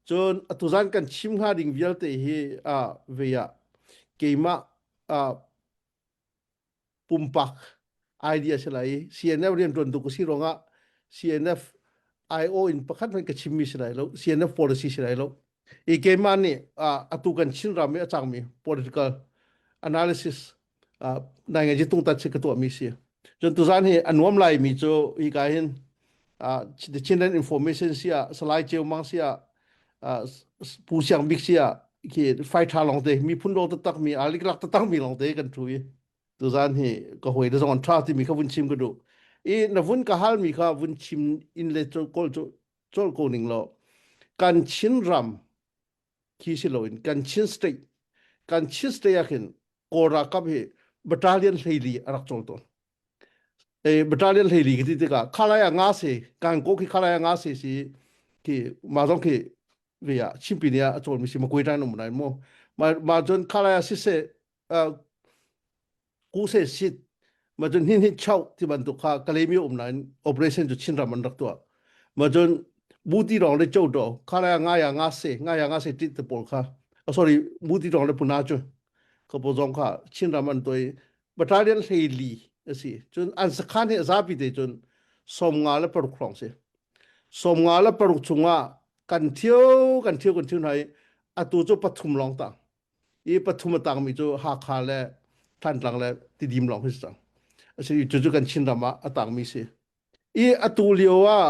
Cun atuzan kan chim hnga ding vialte hi ah ve ah keimah ah pumpak idea si lai i CNF rianṭuantu ka si ruangah CNF IO in pakhat hmanh ka chimmi si lai lo CNF policy si lai lo i keimah nih atu kan Chin ram i a cangmi political analysis nai ngai tung tat si ka tuahmi si cun tuzan hi a nuam laimi cu hi ka hin the Chinland Information si ah Salai Ceu Mang si ah Pu Siang Bik si ah khi fai tha long te miphun dawng taktak mi alik lak taktak mi long te kan thu i tuzan hi ka hoi le zong an tha timi kha vun chim ka duh i na vun ka hal mi kha vun chim in le kol cu chol ko ning lo kan Chin ram khi si loin kan Chin state kan Chin state ah khin Kawl ralkap hi battalion hleili a rak cawl tawn e battalion hleili ka ti tikah khalai ah nga se kan ko khi khalai ah nga se si khi ma zong khi ve ah chimpi ni ah a cawl mi si ma koi tan um nai mo ma ma cun khalai ah sise ku se sit ma cun hin hin chau ti bantuk kha Kalaymyo um nain operation cu Chinram an rak tuah ma cun buti rong le cho do khalai ah nga ya nga se nga ya nga se ti te pawl kha sorry buti rong le puna cu ka po zong kha Chinram an toi battalion hleili a si cun an sakhan hi a zapi te cun 56 hrawng si 56 chungah kan thio kan thio kan thio hna i atu cu pathum lawng tang i pathum a tangmi cu Hakha le Thantlang le Tidim lawng hi si cang asi cucu kan Chinram ah a tangmi si i atu lio ah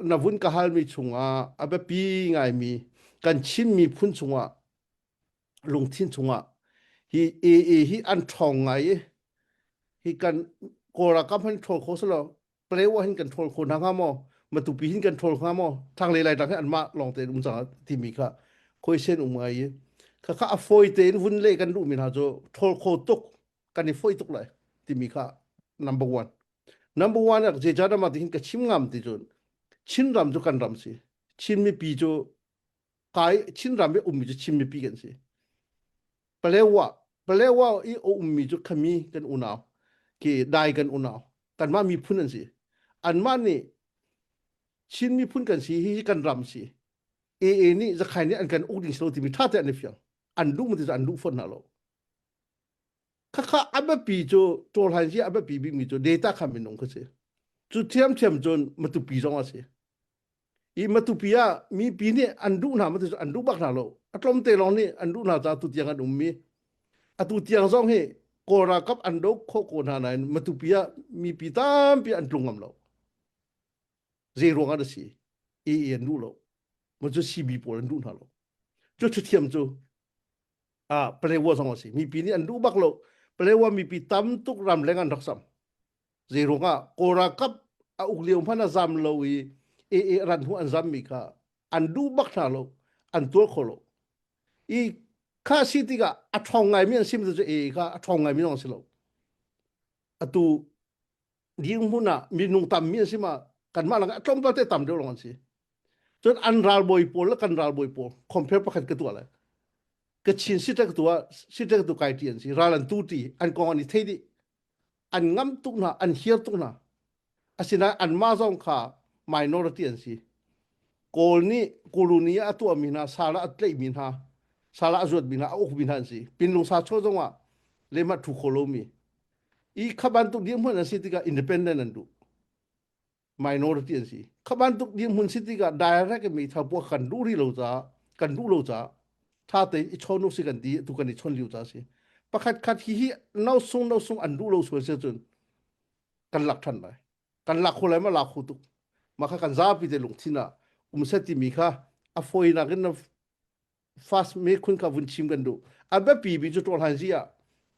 na vun ka halmi chungah a biapi ngaimi kan Chin miphun chungah lungthin chungah hi AA hi an ṭhawng ngai i hi kan Kawl ralkap han ṭhawl kho selaw Palewa hin kan ṭhawl kho hna hnga maw Matupi hin kan ṭhawl hnga maw thlanglei Laitlang hin anmah lawng tein um cang timi kha khoisen um ngai i khakha a fawi tein vun leh kan duhmi hna cu ṭhawl kho tuk kan i fawi tuk lai timi kha number one number one ah zeicahdah mah ti hin ka chim ngam ti cun Chinram cu kan ram si Chin mipi cu kai Chinram i ummi cu Chin mipi kan si. Palewa Palewa i a ummi cu khami kan unau ki dai kan unau kanmah miphun an si. Anmah nih Chin miphun kan si hi kan ram si. AA nih Zakhai nih an kan uk ding si lo timi ṭha te an i fiang. An duh ma ti cu an duh fawn hna lo. Khakha a biapi cu ṭawlhain si a biapi bikmi cu data kha minung kha si. Cu thiamthiam cun Matupi zong a si. I Matupi ah mipi nih an duh hna matu an duh bak hna lo. A tlawmte lawng nih an duh hna caah tu tiang an ummi. Atu tiang zong hi Kawl ralkap an do khawh ko hna nain Matupi ah mipi tampi an tlung ngam lo. Zei ruang ah a si? AA an duh lo. Ma cu CB pawl an duh hna lo. Cu thuthiam cu ah Palewa zong a si. Mipi nih an duh bak lo. Palewa mipi tam tuk ramleng an rak sam. Zei ruangah Kawl ralkap a uk lio hmanh a zam lo i AA ran hnu an zammi kha an duh bak hna lo an tuar kho lo i kha si tikah a ṭhawng ngaimi an sim cu AA kha a ṭhawng ngaimi zong a si lo atu dirhmun ah minung tammi an si ma kanmah lang a tlawmpal te tam deuh lawng an si cun an ralbawi pawl le kan ralbawi pawl compare pakhat ka tuah lai Kachin siṭek tu ah siṭek tu kai ṭi an si ral an tu ṭi an kong an i thei dih an ngam tuk hna an hiar tuk hna asinain anmah zong kha minority an si kawl nih koloni a tuahmi hna sala a tlaihmi hna sala a zuatmi hna a ukmi hna an si pinlung sa chaw zong ah lehmah thu kho lomi i kha bantuk dirhmun an si tikah independent an duh minority an si. Kha bantuk dirhmun si tikah direct in meithal puak kan duh rih lo caah kan duh lo caah tha tein i chawn u si kan ti tu kan i chawn lio caah si. Pakhat khat hi hi no sung no sung an duh lo sual si cun kan lak than lai. Kan lak kho lai ma lak kho tuk. Mah kha kan zapi te lungthin ah um set timi kha a fawinak in na fast me khun kha vun chim kan duh a biapi bi cu ṭawlhan zi ah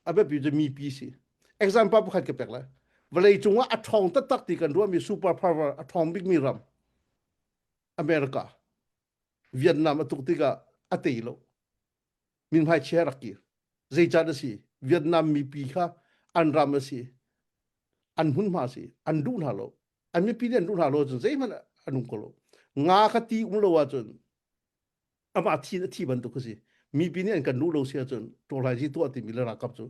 a biapi cu mipi si example pakhat ka pek lai vawlei cung ah a ṭhawng taktak ti kan ruahmi super power a ṭhawng bikmi ram America Vietnam a tuk tikah a tei lo min hmai chia rak kir zeicah a si Vietnam mipi kha an ram a si an hmunhma a si an duh hna lo an mipi nih an duh hna lo cun zeihmanh an um ko lo nga kha ti um lo ahcun amah thi a thi bantuk a si mipi nih an kan duh lo si ahcun ṭawlhai tuah timi le ralkap cu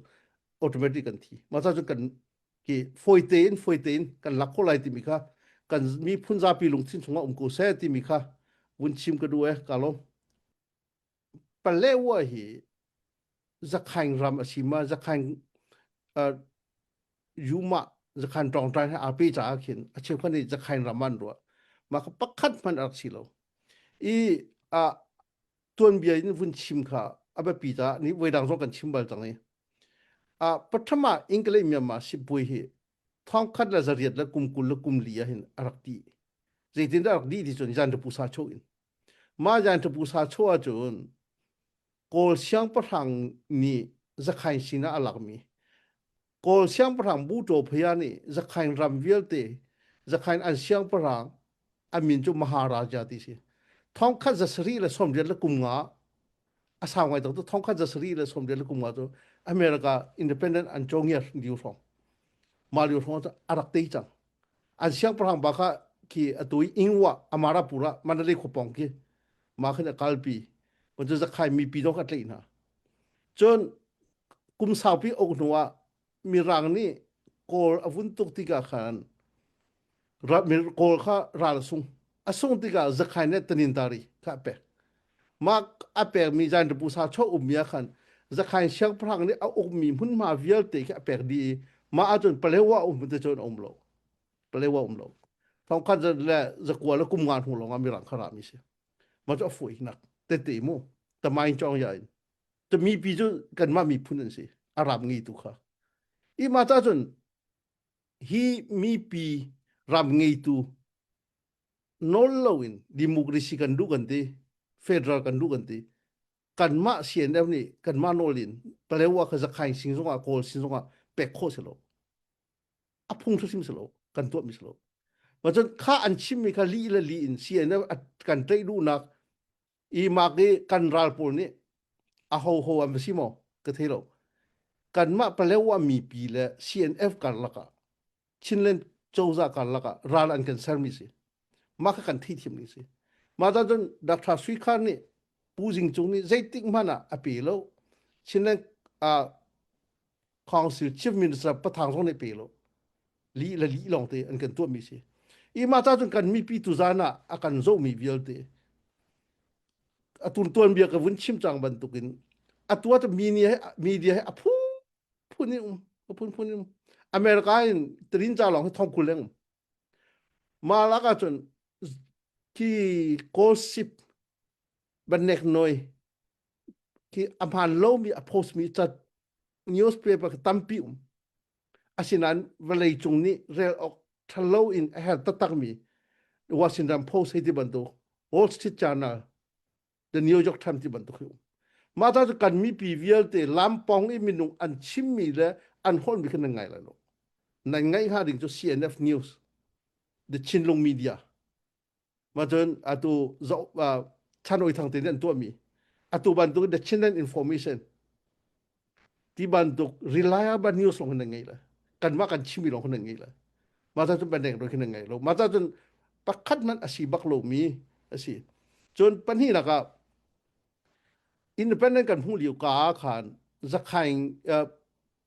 automatic kan thi mah cun kan ki fawi tein fawi tein kan lak khawh lai timi kha kan miphun zapi lungthin chungah um ko seh timi kha vun chim ka duh e ka lawm. Palewa hi Zakhaing ram a si ma Zakhaing uh, Yuma Zakhan tawngtai he aa pe caah khin a cheukhat nih Zakhaing ram an ruah. Mah kha pakhat hmanh a rak si lo. I uh, tuanbia in vun chim kha a biapi caah ni voidang zong kan chim bal cang i. Uh, pathama Inkalei Myanmar sipui hi thongkhat le zariat le kum 20 le kum li ah hin a rak ti. Zeitindah a rak dih ti cun Jan Pusa cho in. Mah Jan Pusa cho ahcun Kawl siangpahrang nih Zakhain sinah a lakmi Kawl siangpahrang Buṭaw Phaya nih Zakhain ram vialte Zakhain an siangpahrang a min cu Maharaja ti si. Thongkhat zasarih le sawmriat le kum nga a sau ngai tak tu thongkhat zasarih le sawmriat le kum nga cu America independent an congia liu hrawng mah liu hrawng cu a rak tei cang. An siangpahrang ba kha khi atu i Ingwa Amarapura Mandalay khuapawng khi mah khin a kalpi. Cu Zakhai mipi zong kha a tlaih hna. Cun kum saupi uk hnu ah Mirang nih Kawl a vun tuk tikah khan Kawl kha ral a sung. A sung tikah Zakhai nih Tanintari kha a pek. Mah a pekmi Zainrapu sa chaw ummi ah khan Zakhain siangpahrang nih a ukmi hmunhma vialte khi a pek dih i mah ahcun Palewa um te cun a um lo. Palewa um lo. Thongkhat le zakua le kum nga hnu lawng ah Mirang kha rami si. Mah cu a fawinak tete mu. Tamain cawng ya in. Cu mipi cu kanmah miphun an si. A ram ngeitu kha. I mah ca cun hi mipi ram ngeitu nawl loin democracy kan duh kan ti federal kan duh kan ti kanmah CNF nih kanmah nawl in Palewa kha Zakhaing sing zongah Kawl sin zongah pek khawh si lo a phung hrim si lo kan tuahmi si lo ma cun kha an chimmi kha lih le lih in CNF kan tlaih duhnak i mak i kan ral pawl nih a ho ho an va si maw ka thei lo kanmah Palewa mipi le CNF karlak ah Chinland cozah karlak ah ral an kan sermi si. Mah kha kan theithiam ning si. Mah ta cun Dr. Sui Khar nih Pu Zing Cung nih zeitik hmanh ah a pe lo. Chinland uh, Council Chief Minister Pathang zong nih pe lo. Li le li lawng te an kan tuahmi si. I mah ta cun kan mipi tuzan ah a kan zohmi vialte atun tuan bia ka vun chim cang bantukin atua ta media he media he a phu phun in um phun phun in um America in trin ca lawng hi thong 20 leng um mah lak ahcun khi gossip banek noi khi a hmaan lomi a post mi ca newspaper tampi um asinain vawlei cung nih rel awk ṭhalo in a her taktakmi Washington Post hei ti bantuk Wall Street Journal The New York Times ti bantuk hi um. Mah ta cu kan mipi vialte lampong i minung an chimmi le an holhmi kha nan ngai lai lo. Nan ngaih hnga ding cu CNF News, The Chinlung Media. Mah cun atu zo uh, Chan Oi Thang te nih an tuahmi atu bantuk The Chinland Information ti bantuk reliable news lawng nan ngei lai kanmah kan chimmi lawng nan ngei lai mah ta cun baneng ro khi nan ngei lo mah ta cun pakhat hmanh a si bak lomi a si cun pahnihnak ah independent kan hmuh lio ka ah khan zakhaing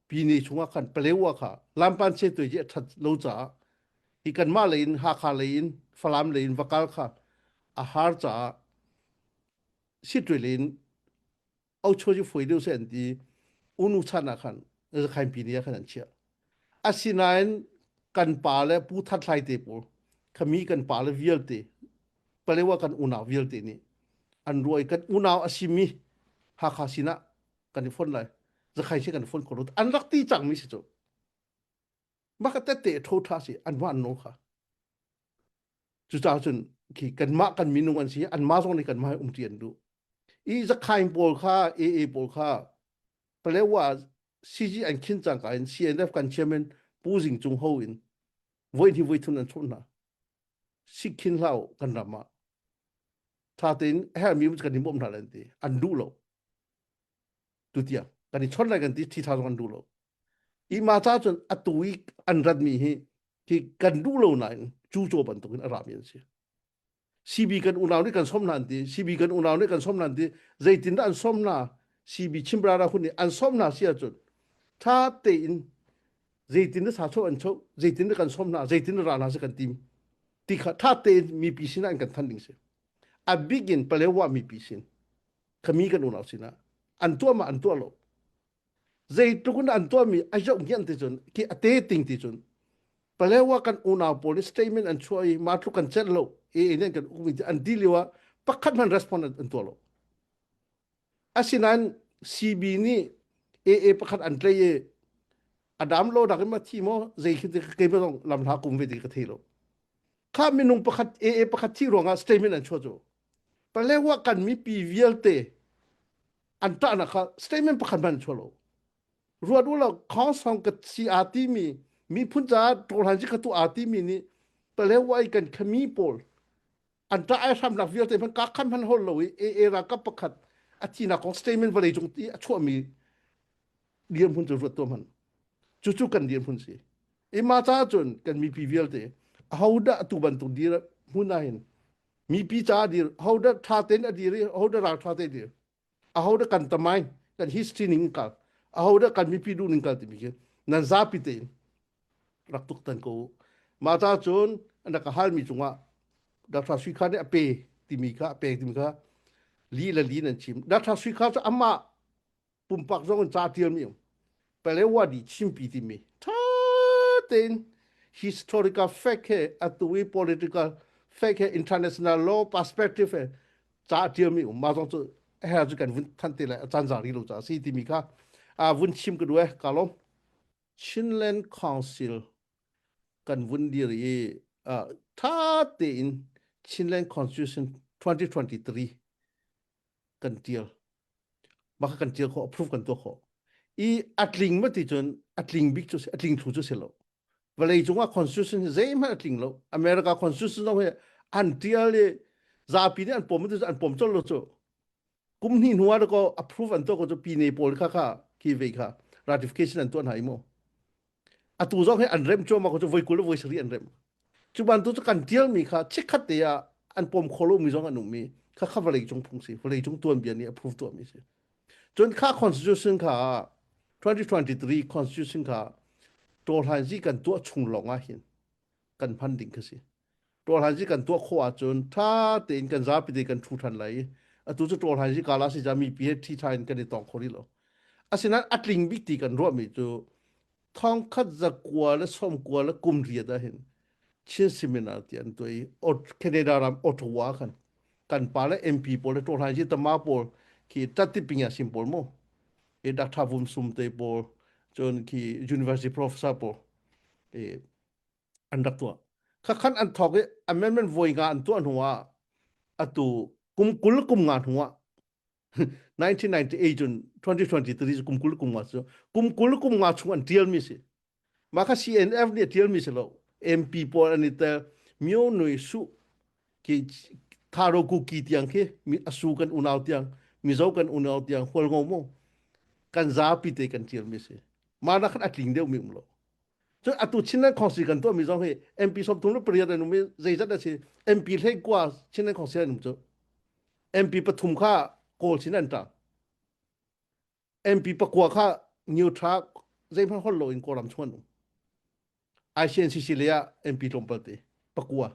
pine chungah khan palewa kha lampan che tuai ji a that lo caah hi kanmah lei in Hakha lei in Falam lei in vakal kha a har caah sitwe lei in Ocho cu foi deuh seh an ti. Unu chan ah khan Zakhain ni ah khan an chiah. Asinain kan pa le Pu That Hlai te pawl khami kan pa le vialte Palewa kan unau vialte nih an ruai kan unau a simi Hakha sinah kan i fon lai. Zakhai si kan i fon ko an rak ti cangmi si cu. Mah ka tette tho tha si an mah an nawl kha. Cucaah cun khi kanmah kan minung an si anmah zong nih kanmah he umṭi an duh. I zakhaing pawl kha AA pawl kha Palewa CG an khin cangka in CNF kan chairman Pu Zing Cung Ho in voi hnih voi thum an chawnh hna. Sikhin hlah u kan ram ah. Tha tein a herhmi kan i bawmh hna lai an ti. An duh lo. Tutiang kan i chawnh lai kan ti thi tha zong an duh lo. I ma ca cun atu i an ratmi hi hi kan duh lo nain cu bantukin a rami an si. CB kan unau nih kan som hna an ti. CB kan unau nih kan som hna an ti. Zeitindah an som hna? CB Chimrara hun nih an som hna si ahcun tha tein zeitin sa cho an cho zeitin kan som hna zeitin ra hna si kan tim ti kha tha tein mipi sin an kan than ding si a big in palewa mipi sin. Khami kan unau sinah an tuah ma an tuah lo. Zeitluk in an tuahmi a zoh ngian ti cun ki a te ting ti cun Palewa kan unau pawl nih statement an chuah i mah tluk kan celh lo e in kan ukmi an ti lio ah pakhat hmanh response an tuah lo. Asinain CB nih AA pakhat an tlei i a dam lo dak in ma thi maw zei khi keimah zong lam hla kum ve ti ka thei lo. Kha minung pakhat AA pakhat thi ruangah statement an chuah cu. Palewa kan mipi vialte an ṭahnak kha statement pakhat hmanh an chuah lo. Ruat u law Khongsong ka si aa timi miphun caah ṭawlhan si kha tu aa timi nih Palewa i kan khami pawl an ṭah ai hramnak vialte hmanh ka khan hmanh hol lo i AA ralkap pakhat a thinak kong statement vawlei cung i a chuahmi dirhmun cu ruat tuah hmanh. Cucu kan dirhmun si. I mah caah cun kan mipi vialte ahodah atu bantuk dir hmun ah hin mipi caah dir ahodah ṭha tein a dir i ahodah ral ṭha tein dir ahodah kan tamain kan history ning kal ahodah kan mipi duh ning kal timi khi nan zapi tein rak tuk tan ko mah ca cun an rak ka halmi cungah Dr. Sui Kha nih a pe timi kha a pek timi kha li le li nan chim Dr. Sui Kha cu amah pumpak zong in ca tialmi um Palewadi chimpi timi tha tein historical fact he atu i political fact he international law perspective he ca tialmi um ma zong cu her cu kan vun than te lai a caan za ri lo ca si timi kha a vun chim ka duh e ka lawm Chinland Council kan vun dir i tha tein Chinland Constitution 2023 kan tial mah kha kan tial khawh approve kan tuah khawh i a tling ma ti cun a tling bik cu a tling thlu cu si lo vawlei cungah constitution hi zeihmanh a tling lo America constitution zong hi an tial i zapi nih an pom ti an pom colh lo cu kum hnih hnu ah ko approve an tuah ko cu pine pawl kha kha khi ve kha ratification an tuah hna i mu atu zong hi an remh cuahmah ko cu voi 20 le voi sarih an remh cu bantuk cu kan tialmi kha chikkhat te ah an pom kho lomi zong an ummi kha kha vawlei cung phung si vawlei cung tuanbia nih approve tuahmi si cun kha constitution kha 2023 constitution kha tawhlanzi kan tuah chung lawng ah hin kan hman ding kha si tawhlanzi kan tuah khawh ahcun tha tein kan zapi te kan thu than lai i atu cu tawhlanzi kala si ca mipi he thi tha in kan i tong kho rih lo asinain a tling bik ti kan ruahmi cu 1998 le kum riat ah hin Chin Seminar ti an tuah i Canada ram Ottawa khan kan pa le MP pawl le tawhlan ji tama pawl khi tati pingya sim pawl mu i Dr. Vum Sum te pawl cun khi university professor pawl i an rak tuah kha khan an thawk i amendment voi nga an tuah hnu ah atu kum 20 kum nga hnu ah 1998 cun 2023 kum 20 kum nga cu kum 20 kum nga chung an tialmi si mah kha CNF nih a tialmi si lo MP pawl an i tel myo nui su ki tharo kuki tiang khi mi asu kan unau tiang mizo kan unau tiang hualngo mo kan zapi te kan tialmi si mah na khan a tling deuh mi um lo cun atu Chinland Council kan tuahmi zong hi MP 38 an um i zeizat a si MP hlei kua Chinland Council an um cu MP pathum kha Kawl sin an ṭang. MP pakua kha neutral zeihmanh holh loin Kawlram chung an um. ICNCC lei ah MP tlawmpal te pakua.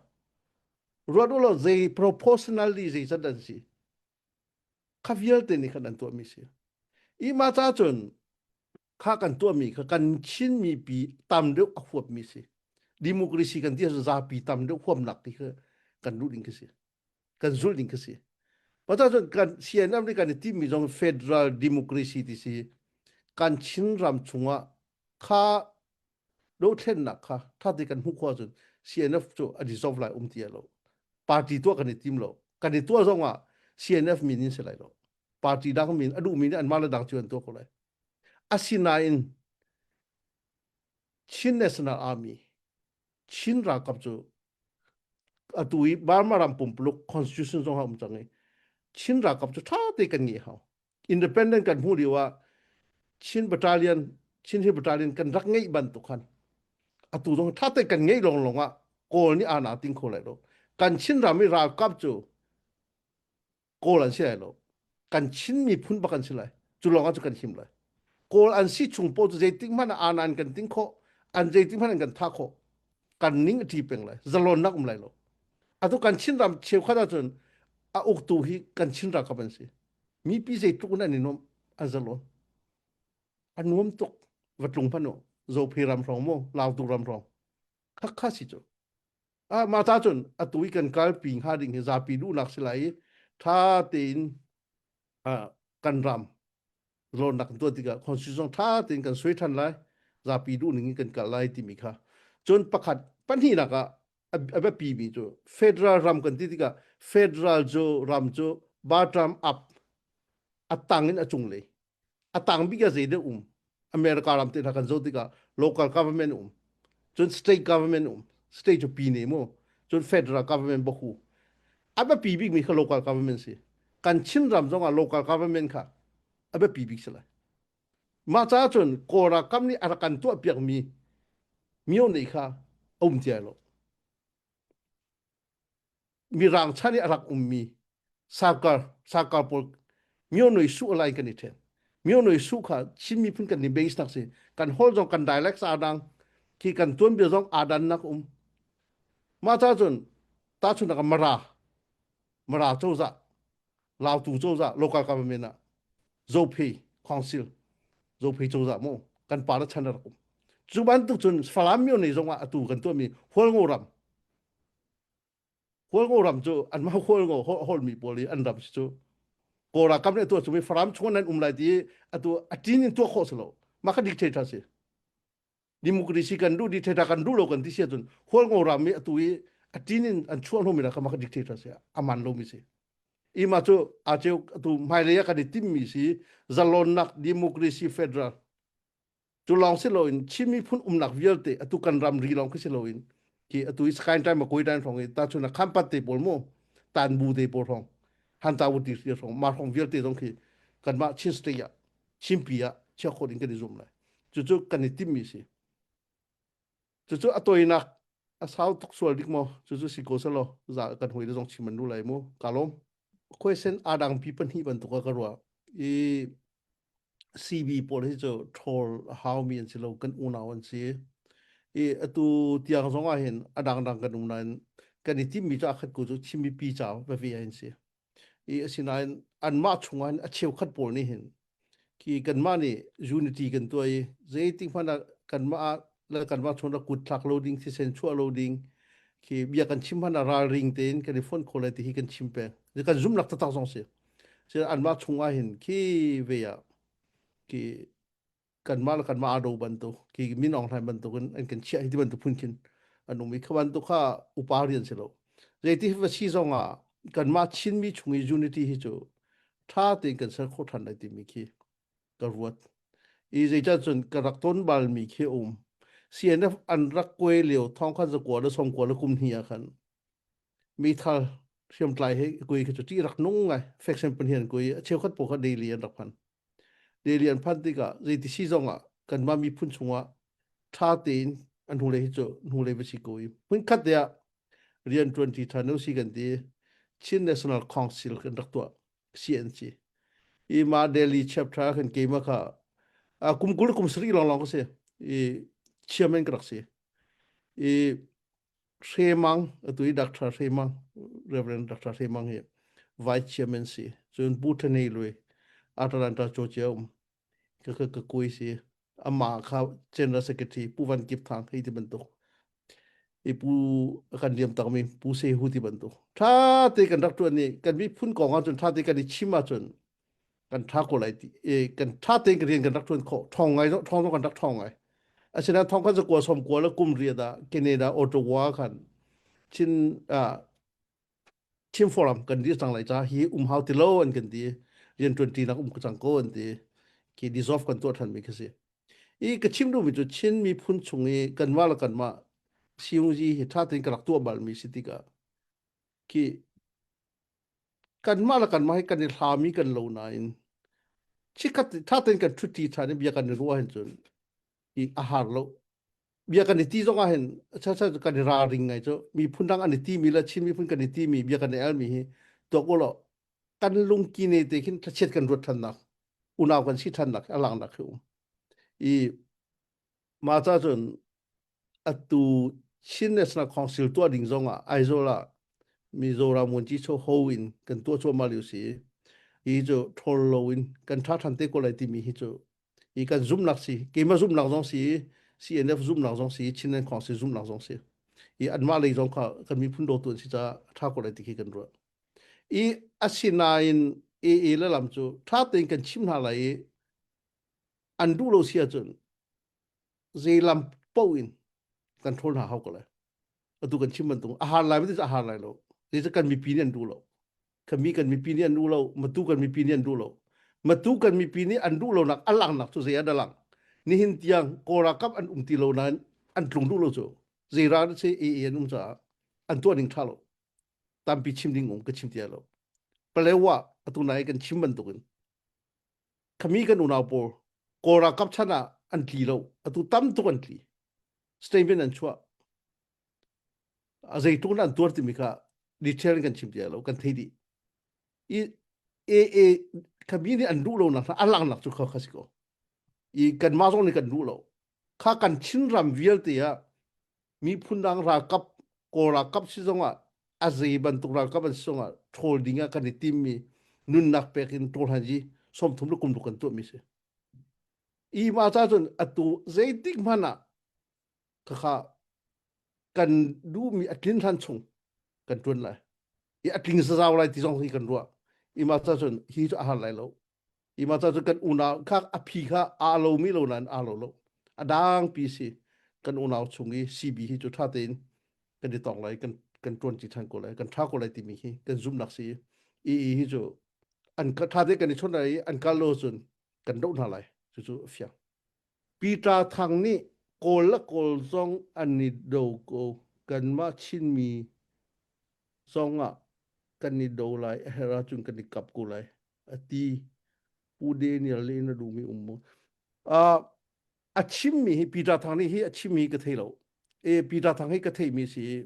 Ruat u law zei proportionally zeizat an si. Kha vialte nih khan an tuahmi si. I mah ca cun kha kan tuahmi kha kan Chin mipi tam deuh a huapmi si. Democracy kan ti ahcun zapi tam deuh huamnak ti kha kan duh ding khi si. Kan zulh ding khi si. Mah cun kan CNF nih kan i timmi zong federal democracy ti si. Kan Chin ram chungah kha dothlennak kha ṭha kan hmuh khawh ahcun CNF cu a dissolve lai um ti lo. Party tuah kan i tim lo. Kan i tuah zong ah CNF min in si lai lo. Party dang min a duhmi nih anmah le dang cu an tuah ko lai. Asinain Chin National Army Chin ralkap cu atu i Burma ram pumpuluk constitution zong a um cang i Chin ralkap cu ṭha te kan ngeih hau. Independent kan hmuh lio ah Chin Battalion Chin Hill Battalion kan rak ngeih bantuk khan atu zong ṭha te kan ngeih lawnglawng ah Kawl nih aa ting kho lai lo. Kan Chin ram i ralkap cu Kawl an si lai lo. Kan Chin miphun bak an si lai. Cu lawng ah cu kan him lai. Kawl an si chung paoh cu zeitik hmanh ah an kan ting khawh, an zeitik hmanh an kan thah khawh. Kan ning a ṭi peng lai. Zalonnak um lai lo. Atu kan Chin ram cheukhat ahcun a uktu hi kan Chin ralkap an si. Mipi zeitluk in an i nuamh an zalon. A nuam tuk. Va tlung hmanh u. Zophi ram hrawng mu, Lautu ram hrawng. Khakha si cu. Ah, mah ta cun atu i kan kalpi hnga ding hi zapi duhnak si lai i ṭha tein ah, kan ram zalonnak kan tuah tikah constitution ṭha tein kan suai ṭhan lai zapi duh ning in kan kal lai timi kha cun pakhat pahnihnak ah a a biapi mi cu federal ram kan ti tikah federal cu ram cu bottom up a tang in a cunglei a tang bik ah zei deuh um America ram te hna kan zoh tikah local government um cun state government um state cu pine mu cun federal government bahu a biapi bik mi kha local government si kan Chin ram zong ah local government kha a biapi bik si lai mah caah cun Kawl ralkap nih a rak kan tuah piak mi myo nei kha a um ti ai lo Mirang chan i a rak ummi sarkar sarkar pawl myo su lai kan i then. Myo su kha Chin miphun kan ni base nak si. Kan hol zong kan dialects aa dang. Khi kan tuanbia zong aa dan nak um. Mah ca cun tahchunhnak ah Mara Mara cozah Lautu cozah local government ah Zophe council Zophe cozah mu kan pa le chan a rak um. Cu bantuk cun Falam myo nei zong ah atu kan tuahmi Hualngo ram Hualngo ram cu anmah Hualngo holmi pawl i an ram si cu Kawl ralkap nih a tuah cu Falam chung nan um lai ti atu a ṭin in tuah khawh si lo mah kha dictator si democracy kan duh dictator kan duh lo kan ti si ahcun Hualngo ram i atu i a ṭin in an chuah hnu mi kha mah kha dictator si a man lomi si ima cu a cheu atu hmailei ah kan i timmi si zalonnak democracy federal Cu lawng si loin Chin miphun umnak vialte atu kan ramri lawng khi si loin khi atu i Sakaing Tai Makoi Tai hrawng i tahchun ah Khampat te pawl mu Tanbu te pawl hrawng Hantawu ti hrawng mah hrawng vialte zong khi kanmah Chin state ah Chinpi ah chia khawh ding kan i zum lai. Cucu kan i timmi si. Cucu a toinak a sau tuk sual dik maw? Cucu si ko selaw za kan hoi le zong chim an lu lai mu. Ka lawm. Question a dang pi pahnih bantuk ah ka ruah. I CB pawl hi cu ṭhawl a haumi an si lo, kan unau an si. I atu tiang zong ah hin a dangdang kan um nain kan i timmi cu a khat ko cu Chin mipi ca veve an si. I asinain anmah chungah hin a cheukhat pawl nih hin khi kanmah nih unity kan tuah i zeitik hmanh ah kanmah ah le kanmah chung rak kut thlak lo ding, thisen chuah lo ding, khi bia kan chim hmanh ah ralring tein kan i fonh khawh lai ti hi kan chim peng. Kan zumhnak taktak zong si. Sih anmah chung ah hin khi ve ah khi kanmah le kanmah aa do bantuk khi Min Aung Hlaing bantuk in an kan chiah hi ti bantuk phun khin an um i kha bantuk kha upa rian si lo. Zeiti va si zong ah kanmah Chinmi chung i unity hi cu ṭha tein kan ser khawh ṭhan lai timi khi ka ruat. I zeicah cun ka rak ton balmi khi a um. CNF an rak kuai lio thong khan zakua le sawmkua le kum hnih ah khan meithal hriamtlai he kui khi cu ṭih rak nung ngai faction pan hian kui a cheukhat pawl kha daily an rak phan daily an phan tikah zeiti si zong ah kanmah miphun chungah ṭha tein an hnulei hi cu hnulei va si ko i hmunkhat te ah rian ṭuan ṭi ṭhan u si kan ti Chin National Council kan rak tuah CNC i ma Delhi chapter kan keimah kha kum 20 kum sarih lawng lawng ka si i chairman ka rak si i Hre Mang, atu i Dr. Hre Mang, Reverend Dr. Hre Mang hi Vice Chairman si. Cun Pu Thanei Lui, Atalanta Georgia um, ka ka ka kui si. Amah kha General Secretary Pu Van Kip Thang hei ti bantuk. I Pu kan liam takmi Pu Se Hu ti bantuk. Tha te kan rak tuan ni kan miphun kong ahcun tha te kan i chim ahcun kan ṭha ko lai ti e kan ṭha tein rian kan rak ṭuan khawh ṭhawng ngai ṭhawng zong kan rak ṭhawng ngai asinain thong khan zakua som kua le kum riat ah Canada Ottawa khan Chin ah Chin Forum kan dir cang lai ca hi um hau ti lo an kan ti rian ṭuan ṭi nak um cang ko an ti khi dissolve kan tuah ṭhan mi khi si i ka chim duhmi cu Chin miphun chung i kanmah le kanmah siungzi hi ṭha tein ka rak tuah bal mi si tikah khi kanmah le kanmah hi kan i hlami kan lo nain chikkhat ṭha tein kan ṭhuṭi ṭhan i bia kan i ruah hin cun i a har lo bia kan i ti zong ah hin cha cha kan i ralring ngai cu miphun dang an i timi le Chin miphun kan i timi bia kan i almi hi tuak u law kan lungki ne te khin thlachiat kan ruat ṭhannak unau kan si ṭhannak a langnak khi um i mah ca cun atu Chin National Council tuah ding zong ah Aizawl ah Mizoram Wunci Cho Ho in kan tuah cuahmah lio si. Hi cu ṭhawl loin kan ṭha ṭhan te ko lai timi hi cu i kan zumnak si keimah zumnak zong si CNF zumnak zong si Chinland Council zumnak zong si i anmah lei zong kha kan miphun dawtu an si caah a ṭha ko lai ti khi kan ruah. I asinain AA le lam cu ṭha tein kan chim hna lai i an duh lo si ahcun zei lam paoh in kan ṭhawl hna hau ko lai. Atu kan chim bantuk a har lai maw a har lai lo. Zeicah kan mipi nih an duh lo. Kami kan mipi nih an duh lo. Matu kan mipi nih an duh lo. Matu kan mipi nih an duh lonak a langhnak cu zei ah dah lang. Nihin tiang Kawl ralkap an um ti lo nain an tlung duh lo cu. Zei ral si AA an um caah an tuah ning ṭha lo. Tampi chim ding um ka chim ti lo. Palewa atu nai kan chim bantukin khami kan unau pawl Kawl ralkap chan ah an tli lo. Atu tam tuk an tli. Statement an chuah. A zeitluk in an tuar timi kha detail in kan chim ti lo. Kan thei dih. I AA khami nih an duh lo nak a langnak cu kha kha si ko. I kanmah zong nih kan duh lo. Kha kan Chinram vialte ah miphun dang ralkap Kawl ralkap si zongah a zei bantuk ralkap an si zongah ṭhawl ding ah kan i timmi nunnak pek in ṭawl han hi 30 le kum ruk kan tuahmi si. I mah ca cun atu zeitik hmanh ah khakha kan duhmi a tlin hlan chung kan ṭuan lai. I a tling zazau lai ti zong hi kan ruah. I mah ca cun hi cu a har lai lo. I mah ca cu kan unau kha a phi kha aa lomi lo nain aa lo lo. A dangpi si kan unau chung i CB hi cu ṭha tein kan i tong lai kan kan ṭuanṭi ṭhan ko lai kan ṭha ko lai timi hi kan zumhnak si i i hi cu an ṭha tein kan i chawnh lai i an kal lo cun kan doh hna lai cucu a fiang. Peter Thang nih Kawl le Kawl zong an i do ko kanmah Chinmi zong ah kan i do lai a herh ahcun kan i kap ko lai a ti Pu Daniel le in a duhmi um mu. Uh, a chimmi hi Peter Thang nih hi a chimmi ka thei lo. E Peter Thang hi ka theimi si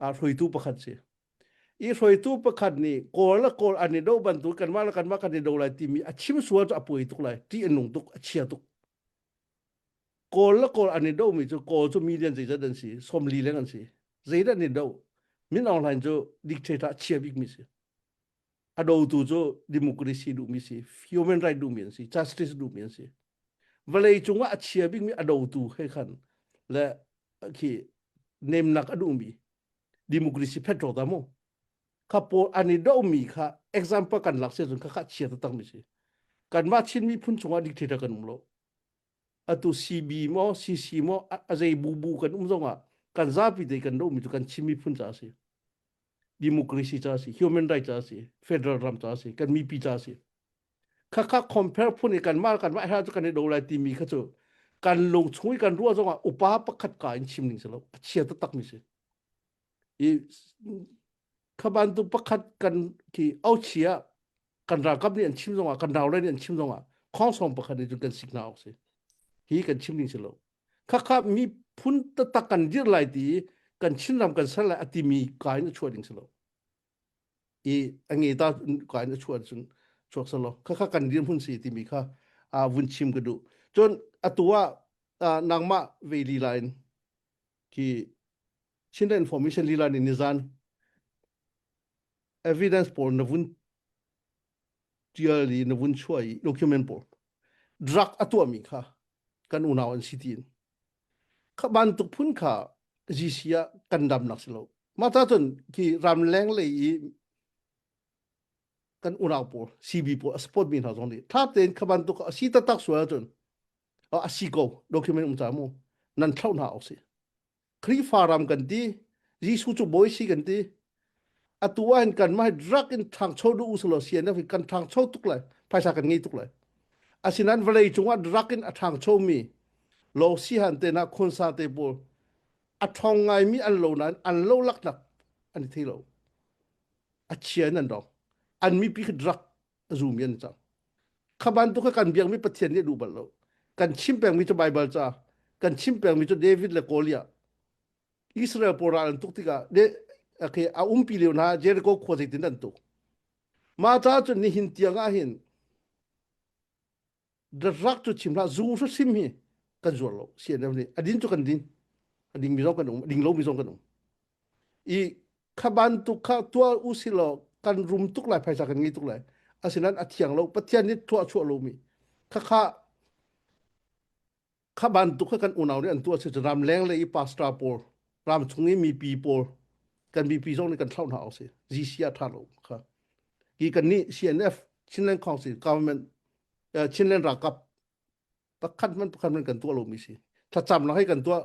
a hruaitu pakhat si. I hruaitu pakhat nih Kawl le Kawl an i do bantuk kanmah le kanmah kan i do lai timi a chim sual cu a puai tuk lai. Ṭih a nung tuk, a chia tuk. Kawl le Kawl an i domi cu Kawl cu million zeizat an si, 40 leng an si. Zeidah an i do? Min Aung Hlaing cu dictator a chia bikmi si. A dotu cu democracy duhmi si, human right duhmi an si, justice duhmi an si. Vawlei cungah a chia bikmi a dotu he khan le khi nemnak a duhmi democracy phet ta mu. Kha pawl an i domi kha example kan lak si cun kha kha chia taktak mi si. Kanmah Chin miphun chungah dictator kan um lo. Atu CB maw CC maw a zei bu bu kan um zongah kan zapi te kan domi cu kan Chin miphun ca a si. Democracy ca a si, human right ca a si, federal ram ca a si, kan mipi ca a si. Khakha compare phun i kanmah kanmah he cu kan i do lai timi kha cu kan lung chung i kan ruah zongah upa pakhat ka in chim ning si lo a chia taktak mi si. I kha bantuk pakhat kan khi auchia kan ralkap nih an chim zongah kan ralre nih an chim zongah khongsong pakhat nih cun kan sik hna awk si. Hi kan chim ding si lo. Khakha miphun taktak kan dir lai ti kan Chinram kan ser lai a timi ka in a chuah ding si lo. I a nge ta ka in a chuah cun chuak selaw khakha kan dirhmun si timi kha a vun chim ka duh. Cun atu ah nangmah ve lila in khi Chinland Information lila nih nizan evidence pawl na vun tial i na vun chuah i document pawl drug a tuahmi kha kan unau an si tiin kha bantuk phun kha GC ah kan damnak si lo mah ta cun khi ramleng lei i kan unau pawl CB pawl a support mi hna zong nih tha tein kha bantuk a si taktak sual ahcun a si ko document um ca mu nan thlauh hna awk si Khrihfa ram kan ti Jesuh cu bawi si kan ti atu ah hin kan mah drug in ṭhangcho duh usulaw CNF hi kan ṭhangcho tuk lai phaisa kan ngei tuk lai asinain vawlei cungah drug in a ṭhangcho mi lo sihan te na khonsa te pawl a ṭhawng ngaimi an lo nain an lo laknak an i thei lo a chia in an dong an mipi khi drug a zumi an cang kha bantuk kha kan biakmi Pathian nih a duh bal lo kan chim pengmi cu Baibal ca kan chim pengmi cu David le Goliath Israel pawl ral an tuk tikah de okay, a umpi lio hna Jericho khua zeitin an tuk mah ca cun nihin tiang ah hin rak cu chim hlah zu hrim hi kan zuar lo CNF nih a din cu kan din a ding mi zong kan um a ding lo mi zong kan um i kha bantuk kha tuah u si law kan rum tuk lai phaisa kan ngei tuk lai. Asinain a thiang lo. Pathian nih thuah chuah lomi khakha kha bantuk kha kan unau nih an tuah si ram leng le i pastor pawl ram chung i mipi pawl kan mipi zong nih kan thlauh hna awk si GC a tha lo kha ki kan nih CNF Chinland Council government uh, Chinland ralkap pakhat man pakhat man kan tuah lomi si thlacam lang hei kan tuah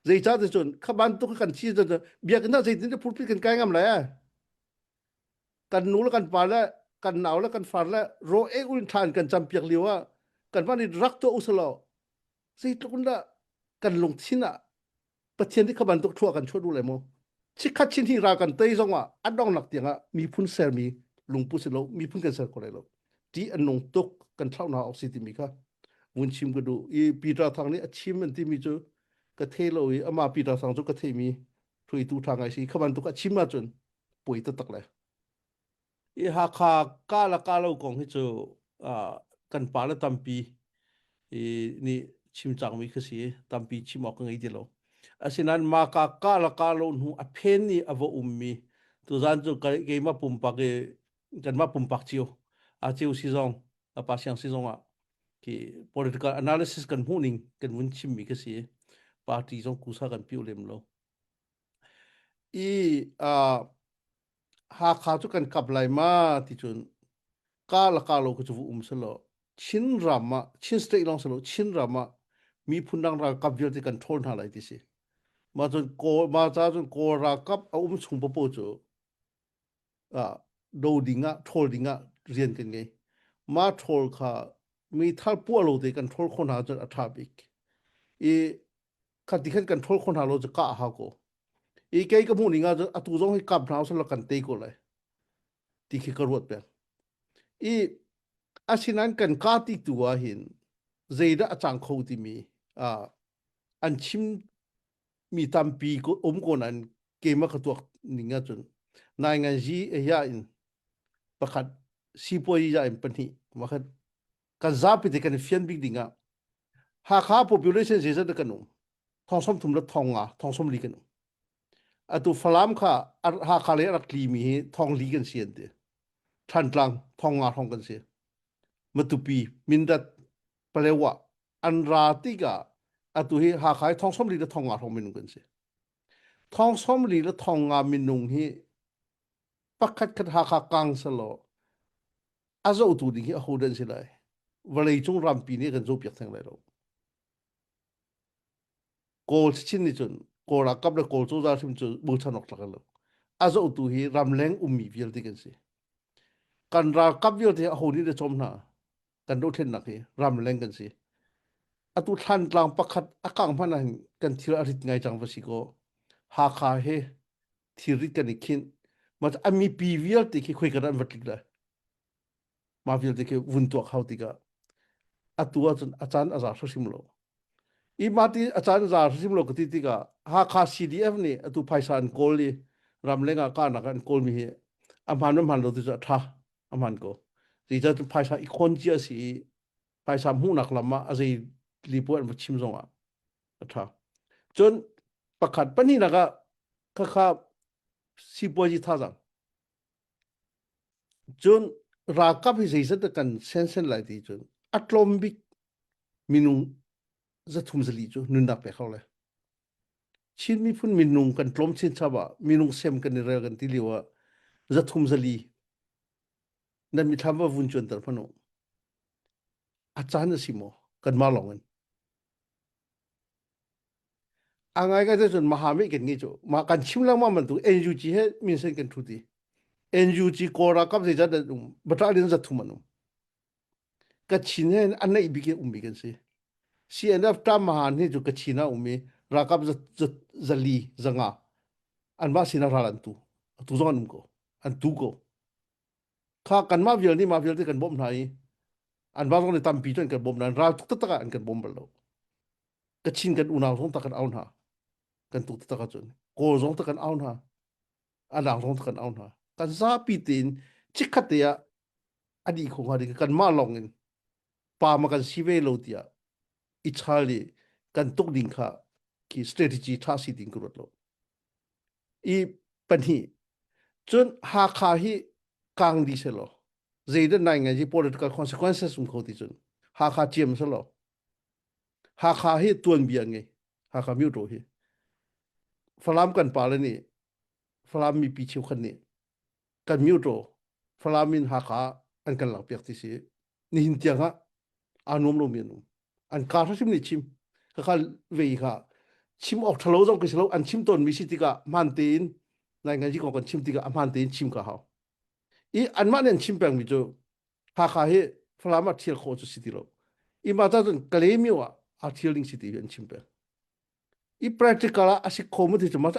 zeicah ti cun kha bantuk kan thi cun biakinn ah zeitin pulpit kan kai ngam lai kan nu le kan pa le kan nau le kan far le ro e ulin than kan cam piak lio ah kan van i rak tuah usalaw zeitluk in dah kan lungthin ah Pathian nih kha bantuk thua kan chuah duh lai maw? Chikkhat chin hi ral kan tei zong ah a donglak tiang ah miphun sermi lungpu si lo miphun kan ser ko lai lo. Ti an nung tuk kan thlauh hna awk si timi kha vun chim ka duh. I Peter Thang nih a chim an timi cu ka thei lo i amah Peter Thang cu ka theimi hruaitu ṭha ngai si. Kha bantuk a chim ahcun poi taktak le. I Hakha ka la ka lo kong hi cu uh, kan pa le tampi i nih chim cangmi kha si tampi chim awk ka ngei ti lo. Asinain ma ka ka la ka lo hnu a phen i a va ummi tuzan cu keimah pumpak i kanmah pumpak cio a cio si zong a pa siang si zong ah khi political analysis kan hmuh ning kan vun chimmi kha si party zong kusa kan piu lem lo i uh, Hakha cu kan kap lai ma ti cun ka la ka lo ku cu um selo Chin ram ah Chin state long selo Chin ram ah miphun dang ralkap vialte kan ṭhawl hna lai ti si ma cun kawl ma ca cun kawl ralkap a um chung popo cu ah do ding ah ṭhawl ding ah rian kan ngei ma ṭhawl kha mi thal puah lo te kan ṭhawl kho hna cun a ṭha bik i khati khan kan ṭhawl kho hna lo cu kah a hau ko i kei ka hmuh ning ah cun atu zong hi kap hna usih law kan tei ko lai ti khi ka ruat peng i asinain kan ka ti tu ah hin zeidah a cang kho timi uh, an chim mi tampi ko um ko nain keimah ka tuak ning ahcun nai ngan zi ya in pakhat sipuai ya in pahnih makhat kan zapi te kan fian bik ding ah Hakha population zeizat dah kan um thong som thum le thong nga thong som li kan um atu Falam kha Hakha le rak tli mi hi thong li kan si an ti Thantlang thong nga thong kan si Matupi Mindat Palewa an ra tikah atu hi Hakha hi thong som li le thong nga thong minung kan si thong som li le thong nga minung hi pakhat khat Hakha kang selaw a zohtu ding hi aho dan si lai vawlei cung rampi nih kan zohpiak theng lai lo kawl chin nih cun kawl ralkap le kawl cozah hrim cu bochan awk tlak lo a zohtu hi ramleng ummi vialte kan si kan ralkap vialte aho nih le cawm hna kan dothlennak hi ramleng kan si atu thlantlang pakhat a kang hmanh ah kan thil a rit ngai cang va si ko Hakha he thilrit kan i khinh ma a mipi vialte khi khoi kan an va tlik lai ma vialte khi vun tuak hau tikah atu ahcun a caan a za hrim lo i ma ti a caan za hrim lo ka ti tikah Hakha CDF nih atu phaisa an kawl i ramleng ah kahnak an kawl mi hi a hmaan a hmaan lo ti cu a tha a hmaan ko zeicah phaisa i khawn cia si i phaisa hmuhnak lam ah a zei lipu an va chim zong ah a ṭha. Cun pakhat pahnihnak ah khakha sipuazi thazaang. Cun ralkap hi zeizat dah kan sensen lai ti cun a tlawm bik minung zathum zali cu nunnak pek hau lai. Chin miphun minung kan tlawm chinchap ah minung sem kan i rel kan ti lio ah zathum zali nan mithlam va vun cuanter hmanh u. A caan a si maw? Kanmah lawng in. A ngai ngai cun Mahami kan ngi cu ma kan chim lengmang bantuk NUG he minsen kan thu ti NUG Kawl ralkap zeizat an um battalion zathum an um Kachin he an neih bik in ummi kan si CNF Tam Mahan hi cu Kachin ah um i ralkap zali zanga anmah sinah ral an tu tu zong an um ko an tu ko Kha kanmah vial nih mah vialte kan bawmh hna i anmah zong nih tampi cu an kan bawmh nain ral tuk taktak ah an kan bawm bal lo. Kachin kan unau zong tak kan au hna. Kan tuk taktak ahcun Kawl zong tak kan au hna. Adang zong tak kan au hna. Kan zapi tein chikkhat te ah a dih kho hnga ding kanmah lawng in pa ma kan si ve lo tiah i chal i kan tuk ding kha khi strategy tha si ding ka ruat lo. I pahnih cun Hakha hi kang dih selaw. Zeidah nai ngai hi political consequences um kho ti cun Hakha ciam selo. Hakha hi tuanbia ngei. Hakha myotaw hi. Falam kan pa le nih Falam mipi cheukhat nih kan myotaw Falam in Hakha an kan lakpiak ti si. Nihin tiang ah aa nuam lomi an um. An kaa hrim nih chim. Khakha vei kha chim awk ṭhalo zong ka si lo an chim tawnmi si tikah hmaan tein nai ngai kong kan chim tikah a hmaan tein chim ka hau. I anmah nih an chim pengmi cu Hakha hi Falam ah ṭhial khawh cu si ti lo. I mah ta cun Kalaymyo ah aa ṭhial ding si ti hi an chim peng. I practical ah a si kho mu ti cu mah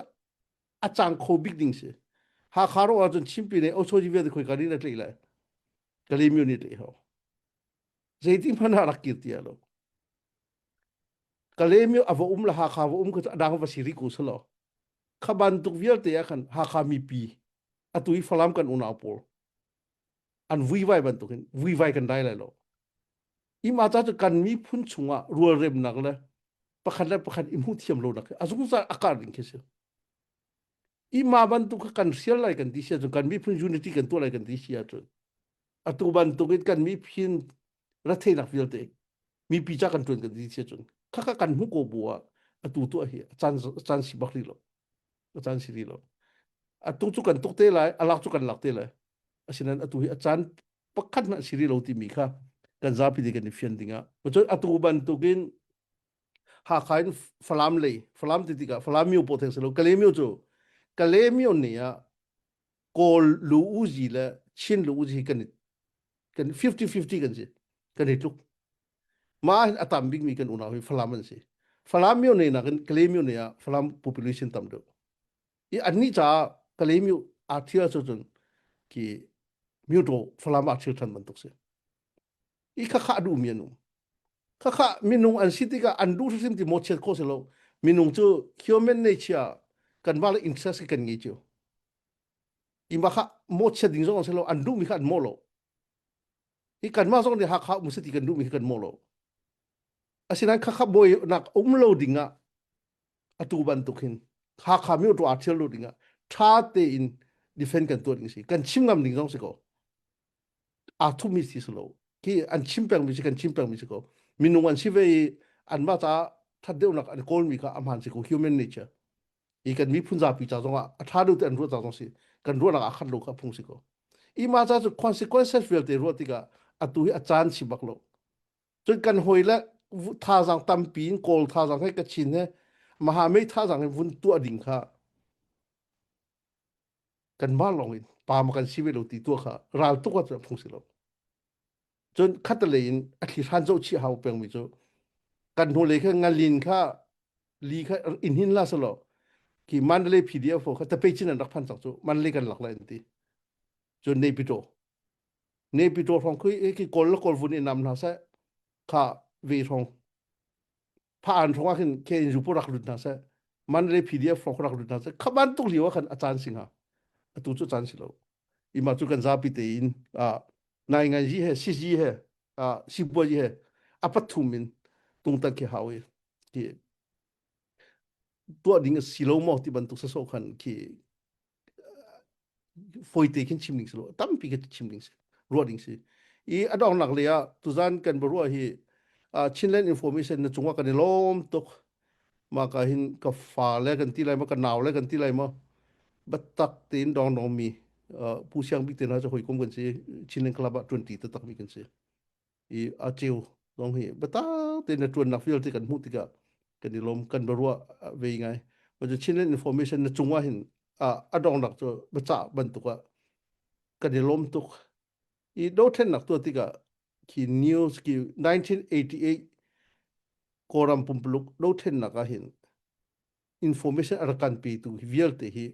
a cang kho bik ding si. Hakha ro ahcun Chinpi nih Osoji vialte khoi ka nih na tlaih lai. Kalaymyo nih tlaih hau. Zeitin hmanh ah rak kir ti lo. Kalaymyo a va um le Hakha va um kha cu a dang va si rih ko selaw. Kha bantuk vialte ah khan Hakha mipi atu i Falam kan unau pawl an vuivai bantukin vuivai kan dai lai lo. Ima ca cu kan miphun chungah rualremnak le pakhat le pakhat i hmuh thiam lonak a zungzal a kar ding khi si. Ima bantuk kha kan hrial lai kan ti si ahcun kan miphun unity kan tuah lai kan ti si ahcun atu bantukin kan miphun retheihnak vialte mipi ca kan tuan kan ti si ahcun khakha kan hmuh ko bu ah atu tuah hi a caan a caan si bak rih lo. A caan si rih lo. Atu cu kan tuk te lai, a lak cu kan lak te lai. Asinain atu hi a caan pakhat hmanh si rih lo timi kha kan zapi nih kan i fian dingah. Cun atu bantukin Hakha in Falam lei, Falam ti tikah Falam myo paw theng si lo, Kalaymyo cu Kalaymyo ni ah Kawl lu uzi le Chin lu uzi kan i kan 50-50 kan si. Kan i tluk. Mah hin a tam bikmi kan unau hi Falam an si. Falam myo ne nakin Kalaymyo ne ah Falam population tam deuh. I annih caah Kalaymyo aa thial cu cun ki Myotaw Falam ah thil than bantuk si. I khakha a duhmi an um. Khakha minung an si tikah an duh hrimhrim ti mawhchiat khawh si lo. Minung cu human nature kanmah le interest kan ngei cio. Ima kha mawhchiat ding zong si lo an duhmi kha an mawh lo. Hi kanmah zong nih Hakha um si ti kan duhmi kha kan mawh lo. Asinain khakha bawi nak um lo ding ah atu bantuk hin Hakha mi atu aa thial lo ding ah tha tein defend kan tuah ding si. Kan chim ngam ding zong si ko. Aa thumi si si lo. Khi an chim pengmi si kan chim pengmi si ko. Minung an si ve i anmah caah that deuhnak an kawlmi kha a hmaan si ko human nature. I kan miphun zapi ca zong ah a ṭha deuh te an ruah ca zong si kan ruahnak aa khat lo kha phung si ko. I mah ca cu consequences vialte ruah tikah atu hi a caan si bak lo. Cun kan hawi le thazaang tampi in Kawl thazaang he Kachin he Mahamei thazaang he vun tuah ding kha kanmah lawng in pa ma kan si ve lo ti tuah kha ral tuk ah cun phung si lo. Cun khatalei in a thli hran zoh chih hau pengmi cu kan hnulei kha ngalin kha li kha in hin la selaw ki Mandalay PDF kha tapei chin an rak phan cang cu Mandalay kan lak lai an ti. Cun Naypyidaw Naypyidaw hrawng khi khi kawl le kawl vun in nam hna seh kha ve hrawng pha an hrawng ah khin ke in zu rak lut hna seh Mandalay PDF hrawng rak lut hna seh kha bantuk lio ah khan a caan si hnga atu cu caan si lo ima cu kan zapi tein a nai ngai ji he si ji he a sibuai he a pathum in tungtan khi hau i khi tuah ding a si lo maw ti bantuk sasawh khan khi fawite khin chim ding si lo tampi khin chim ding si ruah ding si i a donghnak lei ah tuzan kan ruah hi Chinland information na cungah kan i lawm tuk mah ka hin ka fa le kan ti lai ma ka nau le kan ti lai ma batak tein dong dong mi Pu Siang Bik te hna cu hawikom kan si Chinland Club ah ṭuanṭi taktak mi kan si i a ceu zong hi biatak tein na ṭuannak vialte kan hmuh tikah kan i lawm kan biaruah ve ngai cu Chinland information na cungah hin a donghnak cu biacah bantuk ah kan i lawm tuk i dothlennak tuah tikah khi news ki 1988 Kawlram pumpuluk dothlennak ah hin information a rak kan petu hi vialte hi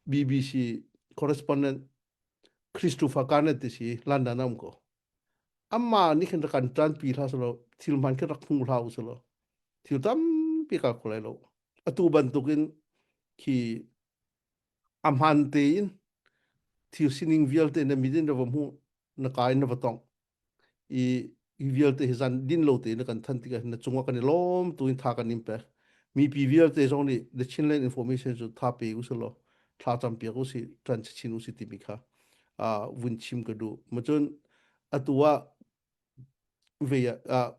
BBC correspondent Christopher Garnett ti si London ah um ko. Amma nih khin rak kan ṭanpi hlah selaw thil hman khin rak hmu hlah u selaw thil tampi kal kho lai lo. Atu bantukin khi a hmaan tein thil sining vialte na mit in na va hmuh na ka in na va tongh i hi vialte hi zan din lo tein na kan than tikah na cungah kan i lawm tu in tha kan in pek mipi vialte zong nih the Chinland information cu tha pe u selaw thla cam piak u si tran chin u si timi kha vun chim ka duh ma cun. Atu ah ve ah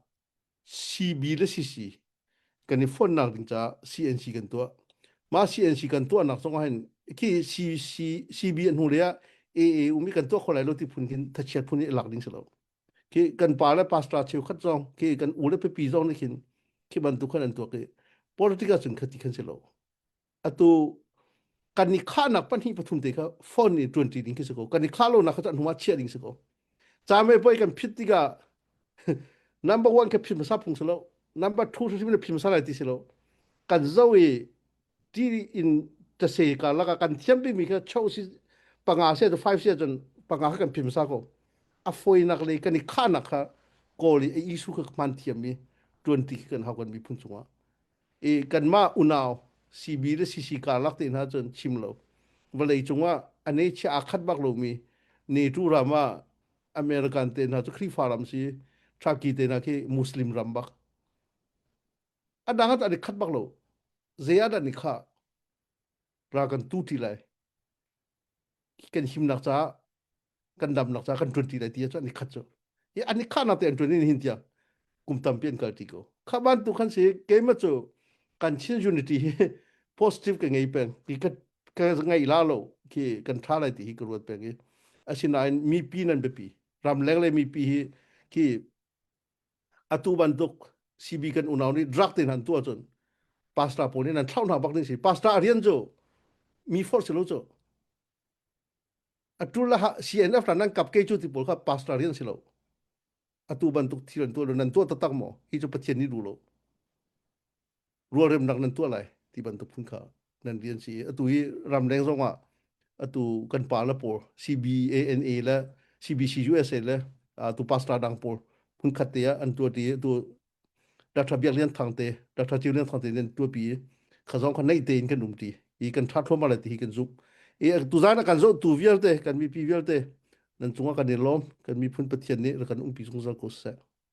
CB le CC kan i fonnak ding caah CNC kan tuah. Mah CNC kan tuahnak zong ah hin khi CC CB a hnu le ah AA um i kan tuah kho lai lo ti phun khin thachiat phun i lak ding si lo. Khi kan pa le pastor cheukhat zong khi kan u le pipi zong nih khin khi bantuk khan an tuak i politics ah cun khati khan si lo. Atu kan i khahnak pahnih pathum te kha phone in ṭuanṭi ding khi si ko. Kan i khah lonak kha cu an hnu ah chiah ding si ko. Camei poi kan phit tikah number one kha phit hmasa phung si lo. Number two hrim in phit hmasa lai ti si lo. Kan zo i ti in tase karlak ah kan thiam bikmi kha cho si panga se to five se cun panga kha kan phit hmasa ko. A fawinak le kan i khahnak kha kawl i a issue kha hman thiam i ṭuanṭi khi kan hau kan miphun cungah. I kanmah unau CB le CC karlak te hna cun chim lo. Vawlei cungah a ne chia aa khat bak lomi NATO ram ah American te hna cu Khrihfa ram si, Turkey te hna khi Muslim ram bak. A dang ah an i khat bak lo. Zei ah dah an i khah? Ra kan tu ti lai. Kan himnak caah kan damnak caah kan ṭuan ti lai ti ahcun an i khat cu. Hi an i khahnak te an ṭuan in hin tiang kum tampi an kal ti ko. Kha bantuk khan si keimah cu kan Chin unity hi positive ka ngei peng. Ti ka ka ngai la lo khi kan ṭha lai ti hi ka ruat peng i asinain mipi nan biapi. Ramleng le mipi hi khi atu bantuk CB kan unau nih drug te han tuah cun pastor pawl nih nan thlauh hna bak ding si. Pastor a rian cu mi forh si lo cu. Atu la CNF la nan kap ke cu ti pawl kha pastor rian si lo. Atu bantuk thil an tuah lo nan tuah taktak maw? Hi cu Pathian nih duh lo. Rualremnak nan tuah lai ti bantuk phun kha nan rian si. Atu hi ramleng zong ah atu kan pa le pawl CBANA le CBC USA le atu pastor dang pawl phun khat te ah an tuah ti atu Dr. Biak Lian Thang te, Dr. Ceu Lian Thang te nan tuapi i kha zong kha naih tein kan um ti i kan ṭha thluahmah lai ti hi kan zumh. I tuzaan ah kan zohtu vialte, kan mipi vialte nan cungah kan i lawm, kan miphun Pathian nih rak kan umpi zungzal ko seh.